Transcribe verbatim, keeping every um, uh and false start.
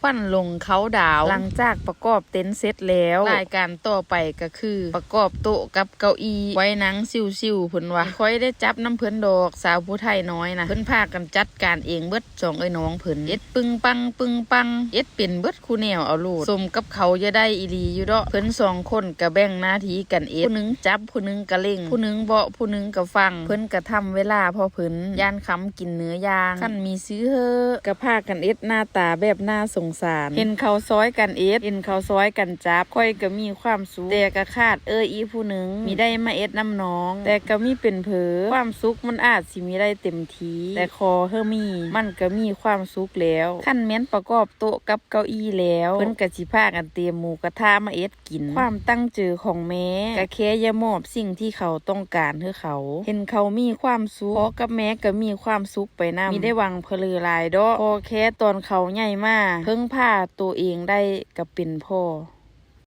วันลงเคาท์ดาวน์ หลังจากประกอบเต็นท์เสร็จแล้ว รายการต่อไปก็คือ ประกอบโต๊ะกับเก้าอี้ ไว้นั่งชิวๆ เพิ่นว่า บ่ค่อยได้จับนำเพิ่นดอก สาวผู้ไทน้อยนะ เพิ่นพากันจัดการเองเบิด สองเอื้อยน้องเพิ่น เฮ็ดปึ้งปังปึ้งปัง เฮ็ดเป็นเบิดคู่แนวเอาโลด สมกับเขาจะได้อีหลีอยู่เดาะ เพิ่นสองคนก็แบ่งหน้าที่กันเฮ็ด ผู้หนึ่งจับ ผู้หนึ่งก็เล็ง ผู้หนึ่งเบาะ ผู้หนึ่งก็ฟั่ง เพิ่นก็ทำเวลาพอเพิ่น ย่านคำกินเนื้อย่าง คันมีซื้อเหอะ ก็พากันเฮ็ดหน้าตาแบบน่าสงสาร เห็นเขาซอยกันเฮ็ด เห็นเขาซอยกันจับ ข้อยก็มีความสุข แต่ก็ขาดเอื้อยอีผู้หนึ่ง มีได้มาเฮ็ดนำน้อง แต่ก็มีเป็นเผลอ ความสุขมันอาจสิมีได้เต็ม ที แต่ขอเฮอมี มันก็มีความสุขแล้ว คันแม่นประกอบโต๊ะกับเก้าอี้แล้ว เพิ่นก็สิพากันเตรียมหมูกระทะมาเอ็ดกิน ความตั้งใจของแม่ ก็แค่อยากมอบสิ่งที่เขาต้องการให้เขา เห็นเขามีความสุข พ่อกับแม่ก็มีความสุขไปนำ มีได้หวังเผลอหลายดอก ขอแค่ตอนเขาใหญ่มา เพิ่งพาตัวเองได้ก็เป็นพอ